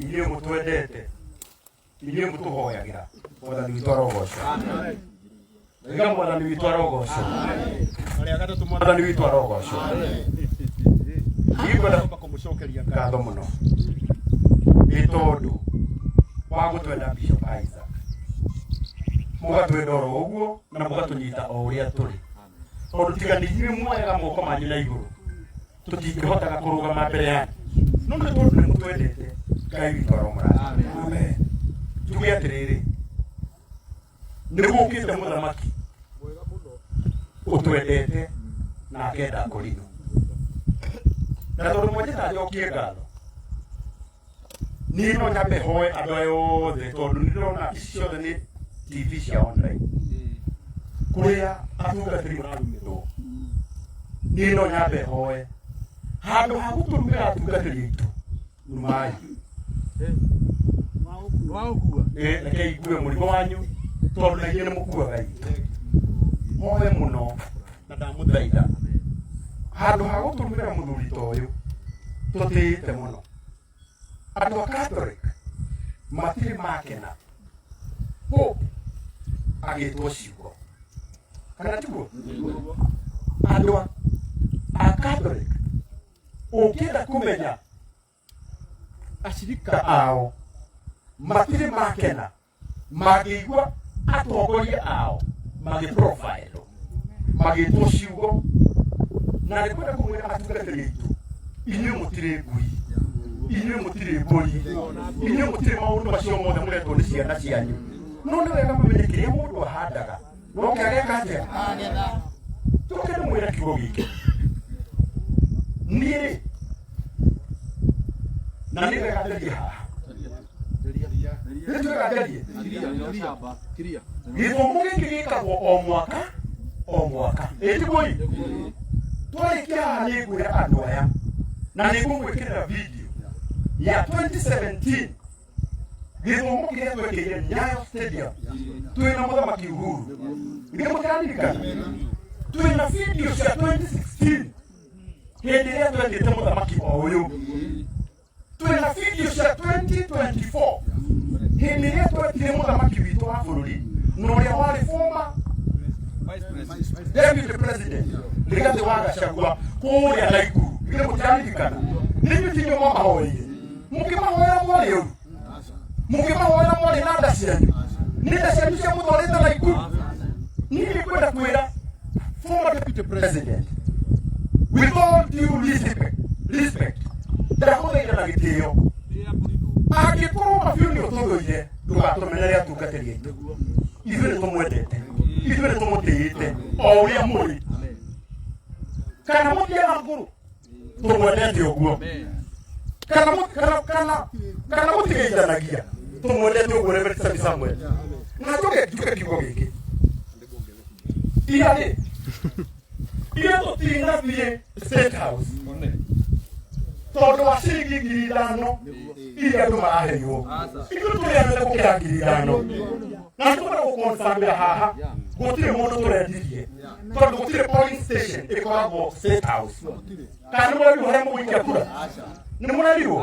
Inyuĩ mũtwendete, inyuĩ mũtũhoyagĩra. Mwathani witũ arogocwo. Iga Mwathani witũ arogocwo. Arĩa gatatũ. Mwathani witũ arogocwo. Ingĩkwenda kũmũcokeria ngatho mũno nĩ tondũ wa gũtwenda, Bishop Isaac. Mũgatwenda oro ũguo na mũgatũnyita o ũrĩa tũrĩ, tondũ tiga nĩ inyuĩ muoyaga moko manyu na igũrũ, tũtingĩhotaga kũrũgama mbere yanyu, no nĩ tondũ nĩ mũtwendete, Ngai witũ aromũrathima. Njuge atĩrĩrĩ, nĩ gũkĩte mũthamaki ũtwendete na akenda kũrinũ, na tondũ mwanjĩta njokie ngatho, niĩ no nyambe hoe andũ aya othe, tondũ nĩ ndĩrona ici ciothe nĩ TV cia online kũrĩa atungatĩri mararumĩrwo. Niĩ no nyambe hoe, handũ ha gũtũrumĩra atungatĩri aitũ, numai. Waũkua. Reke igue mũrigo wanyu, tondũ na inyuĩ nĩ mũkuaga itũ. Hoe mũno na ndamũthaitha, handũ ha gũtũrumĩra mũthuri ta ũyũ tũtĩĩte mũno. Andũ a Catholic matirĩ makena Pope agĩtwo ciugo, kana tiguo? Andũ a Catholic, ũngĩenda kũmenya acirika ao matirĩ makena mangĩigua atongoria ao magĩ profile magĩtwo ciugo. Na nĩ kwenda kũmwĩra, atungatĩri aitũ, inyuĩ mũtirĩ ngui, inyuĩ mũtirĩ mbũri, inyuĩ mũtirĩ maũndũ macio mothe mũretwo nĩ ciana cianyu. No nĩ wega mamenye kĩrĩa mũndũ ahandaga no kĩageka atĩa. Tũke ndĩmwĩre kiugo gĩkĩ, niĩ rĩ, na nĩ wega njarie haha, nĩ wega njarie. Gĩthomo gĩkĩ gĩkagwo o mwaka o mwaka, ĩtiguo? Twarĩkia haha, nĩ ngwĩra andũ aya na nĩ ngũmwĩkĩrĩra video ya 2017, gĩthomo kĩrĩa twekĩire Nyayo Stadium twĩna mũthamaki Uhuru. Nĩ mũtiraririkana? Twĩna video cia 2016, hĩndĩ ĩrĩa twetĩte mũthamaki o ũyũ. Twĩna video cia 2024, hĩndĩ ĩrĩa twetire mũthamaki witũ wa bũrũri na ũrĩa warĩ former deputy president Rigathĩ wa Gachagua kũrĩa Naikuru. Githĩ mũtiraririkana? Nĩ inyuĩ tinyo mwamahoeire? Mũkĩmahoera mwarĩ ũru, mũkĩmahoera mwarĩ na nda cianyu, nĩ nda cianyu cia mũtwarĩte Naikuru. Niĩ nĩ kwenda kwĩra former deputy president, with all due respect, ndagũthaitha na gĩtĩo, angĩkorwo mabiũ nĩ ũtũthũire, ndũgatũmenere atungatĩri aitũ. Ithuĩ nĩ tũmwendete, ithuĩ nĩ tũmũtĩĩte o ũrĩa mũrĩ, kana mũthiaga ngũrũ, tũmwendete ũguo, kana kana mũtigeithanagia, tũmwendete ũguo. Reverend Sami Samuel, na njoke njuke kiugo gĩkĩ, ira rĩ, ira tũtinathiĩ State House tondũ wa ciringi 5,000 iria andũ maraheirwo. Ithuĩ tũrĩ anene gũkĩra 5,000, na nĩ tũkwenda gũkonfamĩra haha gũtirĩ mũndũ tũrendirie, tondũ gũtirĩ polling station ĩkoragwo State House. Kana nĩ mũrerirwo harĩa mũgũikia kura? Nĩ mũrerirwo?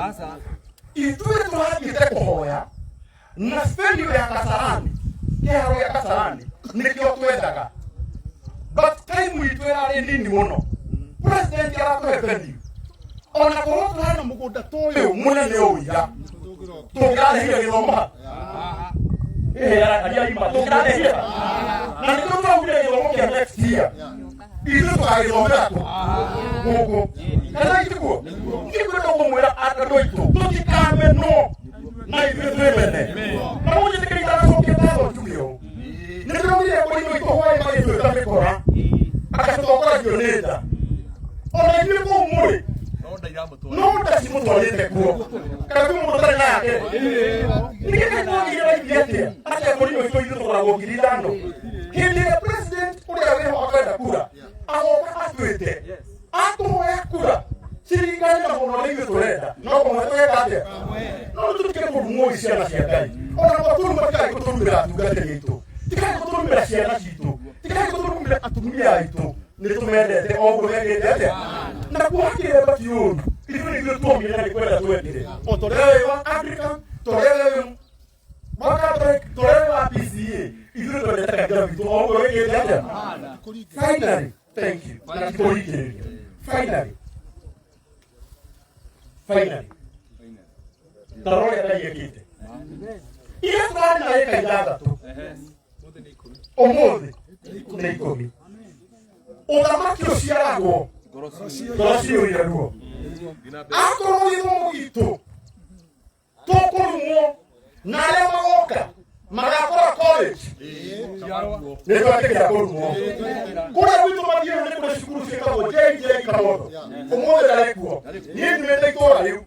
Ithuĩ tũrathiĩte kũhoya na venue ya Kasarani, kĩharo gĩa Kasarani nĩkĩo twendaga, but time itũ ĩrarĩ nini mũno. President aratũhe venue, ona korwo tũrarĩ na mũgũnda ta ũyũ mũnene ũũ ira, tũngĩrarehire gĩthomo ha aria ima tũngĩrarehire, na nĩkĩo tũraugire gĩthomo kĩa next year ithuĩ tũgagĩthomera kũ gũkũ, kana itiguo? Ndikwenda kũmwĩra andũ aitũ tũtikamenwo na ithuĩ twĩmene, na mũnjĩtĩkĩri ndanacokia ngatho njuge ũũ. Nĩ ndĩronire kũrinũ itũ hwaĩ magĩtuĩka mĩkora agatũtongoragio nĩ nda, ona inyuĩ kũu mũrĩ no nda cimũtwarĩte kuo, kana kwĩ mũndũ ũtarĩ na yake? Nĩkĩ twagĩire raithi atĩa atĩa kũrinũ itũ ithuĩ tũgũragwo 5,000, hĩndĩ ĩrĩa president ũrĩa wĩho akwenda kura agoka atwĩte atũhoya kura ciringane na mũno nĩ ithuĩ tũrenda, no kũmwe tũgeka atĩa? No tũtige kũrumwo i ciana cia Ngai, ona matũruma. Tigai gũtũrumĩra atungatĩri aitũ, tigai gũtũrumĩra ciana citũ, tigai gũtũrumĩra atumia aitũ. Nĩ tũmendete o ũguo mekĩte atĩa, na kuo hakĩremba ti ũru. Ithuĩ nĩ ithuĩ tuomire na nĩ kwenda twendire. O ta ũrĩa wĩ wa Anglican, ta ũrĩa wĩ wa Catholic, ta ũrĩa wĩ wa PCA, ithuĩ twendete kanitha witũ o ũguo wĩkĩte atĩa. Finally, thank you. Na ti kũringĩrĩrio. Finally. Finally. Ta rora ũrĩa Ngai ekĩte. Iria tũrarĩ na ĩka ithathatũ ũmũthĩ nĩ ikũmi. Ũthamaki ũciaragwo ngoro ciyũire ruo. Akorwo gĩthomo gitũ tũkũrumwo na arĩa magoka magakora college nĩ twatĩkĩra kũrumwo. Kũrĩa gwitũ mathiĩrwo nĩ kũrĩ cukuru ciĩtagwo JJ Kamondo. Ũmũthĩ ndarĩ kuo. Niĩ nyumĩte itũũra rĩu.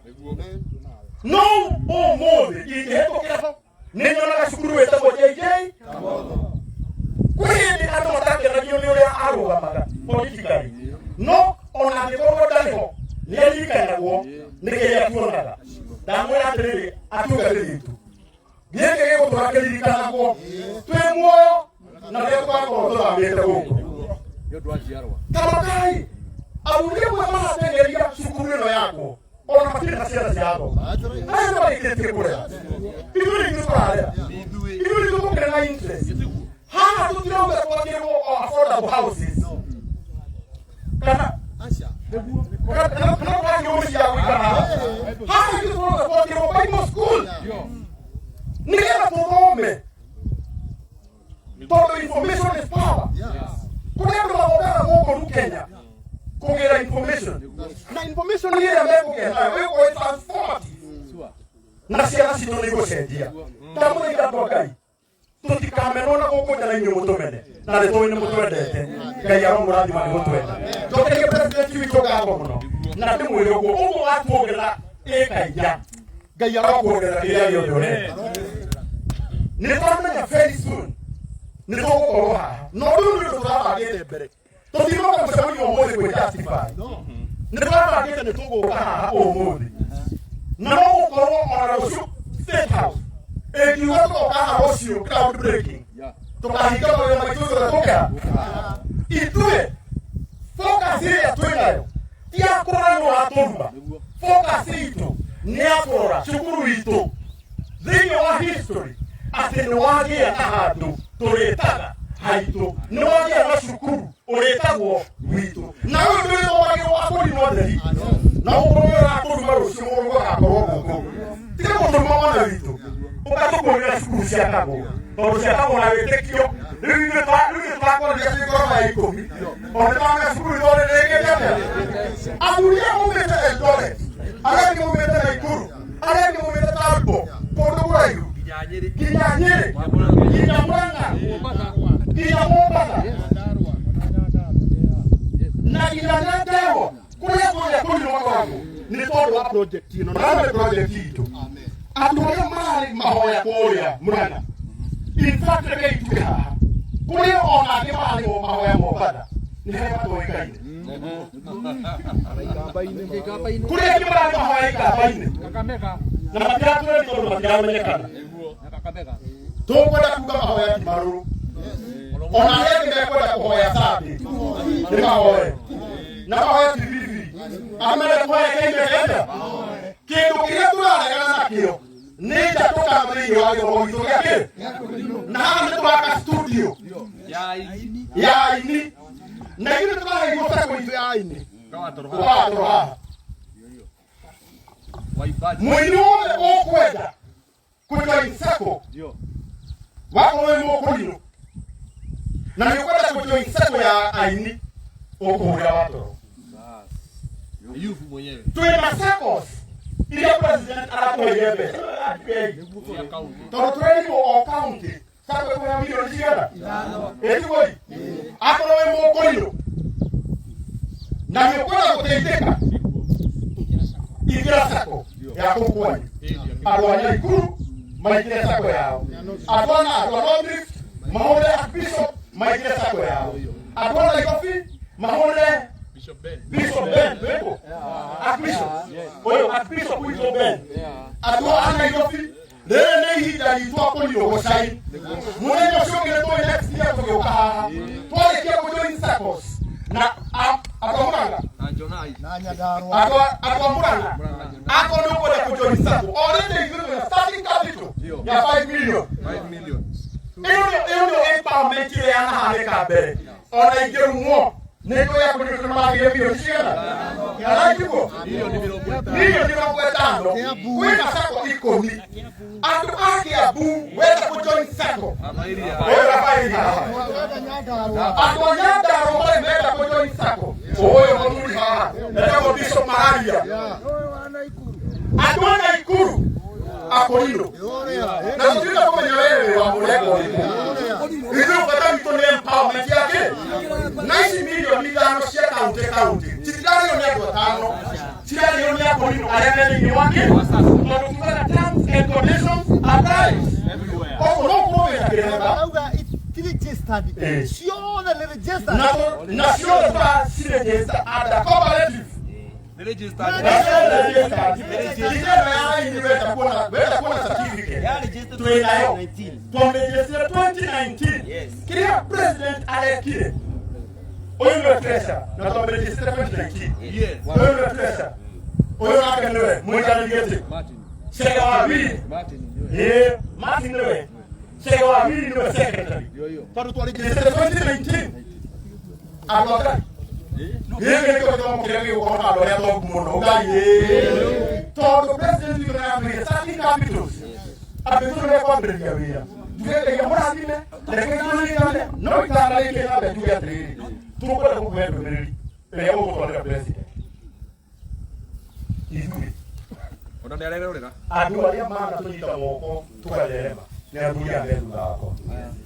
No ũmũthĩ ingĩhĩtũkĩra ho nĩ nyonaga cukuru wĩtagwo JJ kwĩ hĩndĩ andũ matakenagio nĩ ũrĩa arũgamaga politically no ona angĩkorwo ndarĩ ho nĩ aririkanagwo nĩ kĩrĩa tuonaga. Ndamwĩra atĩrĩrĩ atungatĩri aitũ gĩkĩ gĩgũtũra kĩririkanagwo twĩ muoyo na rĩrĩa tũgakorwo tũthamĩte gũkũ. Tamakai athuri amwe maratengeria cukuru ĩno yakwo ona matirĩ na ciana cirathoma aya nĩ marĩkĩtie kũrera. Ithuĩ nĩ ithuĩ tũrarera, ithuĩ nĩ ithuĩ tũkĩrĩ na interest haha. Tũtirauga twakĩrwo o affordable houses kana kana kana twakĩrwo mĩciĩ ya gũikara haha haha. Ithuĩ tũrauga twakĩrwo Bible school nĩgetha tũthome tondũ information is power. Kũrĩ andũ mathomaga gũkũ ru Kenya kũgĩra information na information ĩrĩa mekũgĩa nayo ĩgũkorwo ĩ transformative na ciana citũ nĩ igũcenjia. Ndamũthaitha andũ a Ngai tũtikamenwo na gũkũ nja na inyuĩ mũtũmene na nĩ tũĩ nĩ mũtwendete. Ngai aromũrathima nĩ gũtwenda. Njokerie president witũ ngatho mũno na ndĩmwĩre ũguo ũguo watuongerera ĩka inya Ngai arokuongerera kĩrĩa gĩothe ũrenda. Nĩ twamenya very soon nĩ tũgũkorwo haha na ũndũ ũyũ nĩ ũndũ tũrabangĩte mbere. Tũtinoka mũcemanio ũmũthĩ kwĩ justify nĩ tũrabangĩte nĩ tũgũka haha ũmũthĩ na no gũkorwo ona rũciũ State House ĩngiuga tũgoka haha rũciũ ground breaking tũkahinga mawĩra maitũ yothe tũke ithuĩ. Focus ĩrĩa twĩ nayo ti ya kũrora nĩ watũruma. Focus itũ nĩ ya kũrora cukuru itũ thĩinĩ wa history atĩ nĩ wagĩa na handũ tũrĩtaga haitũ, nĩ wagĩa na cukuru ũrĩtagwo witũ na ũyũ ndũrĩthomagĩrwo akũrinwo theri na ũkorwo ũratũruma rũciũ mũrũgo agakorwo gũkũ. Tiga gũtũruma mwana witũ ũgatũkũrĩra cukuru ciakagwo tondũ ciakagwo na wĩtĩkio. Rĩu ithuĩ rĩu ithuĩ tũrakwarĩria twĩ ngoro ya ikũmi o nĩ twamenya cukuru itũ rĩrĩkĩte atĩa. Athuri aya maumĩte Eldoret, arĩa angĩ maumĩte Naikuru, arĩa angĩ maumĩte Turbo kũndũ kũraihu nginya Nyĩrĩ nginya Murang'a nginya Mombasa na nginya Nyandarua kũrĩa guothe kũrinũ makoragwo nĩ tondũ wa project ĩno na nĩ project itũ. Andũ arĩa mararĩ mahoya kũrĩa Murang'a, in fact rekei tuge haha kũrĩa ona angĩ mararĩ mahoya Mombatha nĩ harĩa matoĩkaine, kũrĩa angĩ mararĩ mahoya Ikamba-inĩ na matiratũre tondũ matiramenyekana. Tũkwenda kuga mahoya ti marũrũ ona arĩa angĩ mekwenda kũhoya Sunday nĩ mahoe na mahoya ti biribiri amende kũhoya kĩimekete. Kĩndũ kĩrĩa tũraregana nakĩo nĩ njatũkano thĩinĩ wa gĩthomo gitũ gĩa kĩ na haha nĩ tũraka studio ya aini na ithuĩ tũraheirwo sako itũ ya aini ũgatoro haha mũini wothe ũkwenda kũjoin sako wakorwo wĩ mũkũrinũ na nĩ ũkwenda kũjoin sako ya aini ũkũhũrĩra watoro. Ayubu mwenyewe. Twĩ na SACCOs iria president aratũheire mbeca tondũ tũrerirwo o county SACCO ĩkũheo milioni cigana ĩtigoi. Akorwo wĩ mũkũrinũ na nĩ ũkwenda gũteithĩka ingĩra SACCO ya kũu kwanyu. Andũ a Naikuru maingĩre SACCO yao, andũ a andũ a North Rift mahũrĩre Archbishop maingĩre SACCO yao, andũ a Nairobi mahũrĩre Bishop Ben. Bishop Ben wĩkũ Archbishop ũyũ Archbishop witũ Ben. Andũ a Nairobi rĩrĩ nĩ ihinda ritũ akũrirwo gũcai mũthenya ũcio ũngĩ nĩ tũĩ next year tũgĩũka haha twarĩkia kũjoin SACCOs na andũ a Murang'a. Jonai. Na Nyandarua. Andũ a Murang'a akorwo nĩ ũkwenda kũjoin sacco, already ithuĩ twĩna starting capital ya 5 million. 5 million. Ĩyo nĩyo empowerment ĩrĩa yanahanĩka mbere ona ingĩrumwo nĩ ngũya kũnyitwo magire milioni cigana kana itiguo Milioni 50. Milioni 50. Kwĩna sacco 10 andũ a Kiambu wenda kũjoin sacco. Mairia. Ũyũ Rafaeli haha. Wenda Nyandarua. Andũ a Nyandarua marĩ menda kũjoin sacco, ũyũ mũthuri haha etagwo Bishop Mararia. Andũ a Naikuru akũrinũ na tũtirenda kũmenya wewe wĩ wa mũrengo ũrĩkũ, ithuĩ bata witũ nĩ empowerment yake na ici milioni 5 cia kaunti kaunti citirarĩo nĩ andũ 5, cirarĩo nĩ akũrinũ arĩa me thĩinĩ wake, tondũ tugaga terms and conditions apply. Everywhere. Koguo no ũkorwo wĩna kĩremba. Arauga ti registered. Eh. Ciothe nĩ registered. Na ciothe tũraciregister under cooperative. Ni registered. Na ciothe registered ijeno ya ini wenda kuona certificate twĩ nayo twamregister 2019. Kĩrĩa president arekire, ũyũ nĩwe treasurer na twamregister 2019. Yes. Ũyũ nĩwe treasurer, ũyũ nake nĩwe mũikarĩri gĩtĩ. Martin. Chege wa Wili. Martin. Ndio. Ĩĩ, Martin nĩwe Chege wa Wili, nĩwe secretary. Ndio hiyo. Tondũ twaregister 2019 andũ a Ngai gĩkĩ nĩkĩo gĩthomo kĩrĩa gĩgũkorwo na andũ arĩa tongu mũno ũkai, tondũ president witũ nĩaratwĩire starting capitals andũ itũ nĩmekwambĩrĩria wĩra tuge Ngai amũrathime, reke tũririkane no itanarĩkia nyambe njuge atĩrĩrĩ, tũkwenda gũkũhe ndũmĩrĩri ĩrĩa ũgũtwarĩra president ithuĩ. Ona nĩ arerorera. Andũ arĩa manatũnyita moko tũgatherema nĩ athuri aya me thutha wakwa.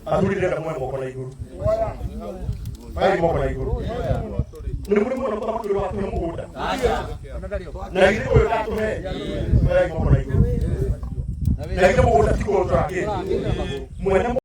Athuri, ndĩrenda muoe moko na igũrũ, oei moko na igũrũ. Nĩ mũrĩ muona mũthamaki ũrĩa watũhe mũgũnda na githĩ ũyũ ndatũhe? Oei moko na igũrũ. Na githĩ mũgũnda ti kũndũ mwene.